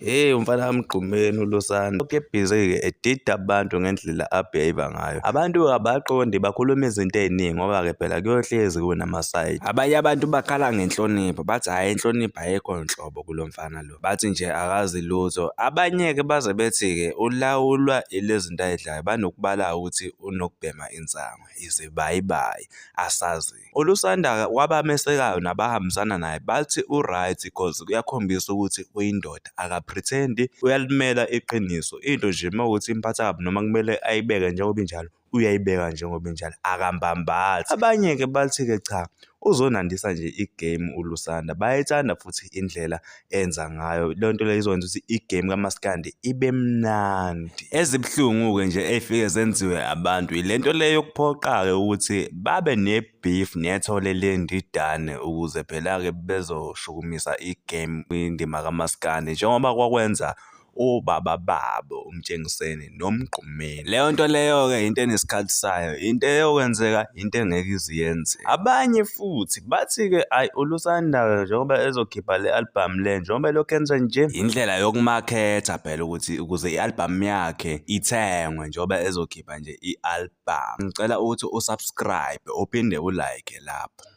Hey umfana kaMgqumeni uLusanda lokhu ebhizi-ke edida abantu ngendlela abhehava ngayo. Abantu abaqondi bakhuluma izinto ey'ningi ngoba-ke phela kuyohlezi kunamasayidi. Abanye abantu bakhala ngenhlonipho bathi hhayi inhlonipho ayikho nhlobo kulo mfana lo, bathi nje akazi lutho. Abanye-ke baze bethi-ke ulawulwa ilezi zinto ayidlayo, banokubala ukuthi unokubhema insangu, izibayibayi asazi. ULusanda kwabamesekayo nabahambisana naye bathi u-right cause kuyakhombisa ukuthi uyindoda aka-pretend-i uyalimela iqiniso. Into nje uma kuwukuthi imphatha kabi noma kumele ayibeke njengoba injalo uyayibeka njengoba injalo akambambathi. Abanye-ke bathi-ke cha uzonandisa nje i-game uLusanda bayayithanda futhi indlela enza ngayo leyo nto leyo izokwenza ukuthi i-game kamaskandi ibe mnandi. Ezibuhlungu-ke nje ey'fike zenziwe abantu yile nto le yokuphoqa-ke ukuthi babe ne-beef nethole lendidane ukuze phela-ke bezoshukumisa i-game kwindima kamaskandi njengoba kwakwenza obaba babo uMtshengiseni noMgqumeni. Leyo nto leyo-ke into enesikhathi sayo, into eyokwenzeka, into engeke ize iyenzeke. Abanye futhi bathi-ke ayi uLusanda-ke njengoba ezokhipha le album le njengoba elokhu enza nje, indlela yokumakhetha phela ukuthi ukuze i-album yakhe ithengwe njengoba ezokhipha nje i-album. Ngicela ukuthi u-subscribe uphinde u-like lapho.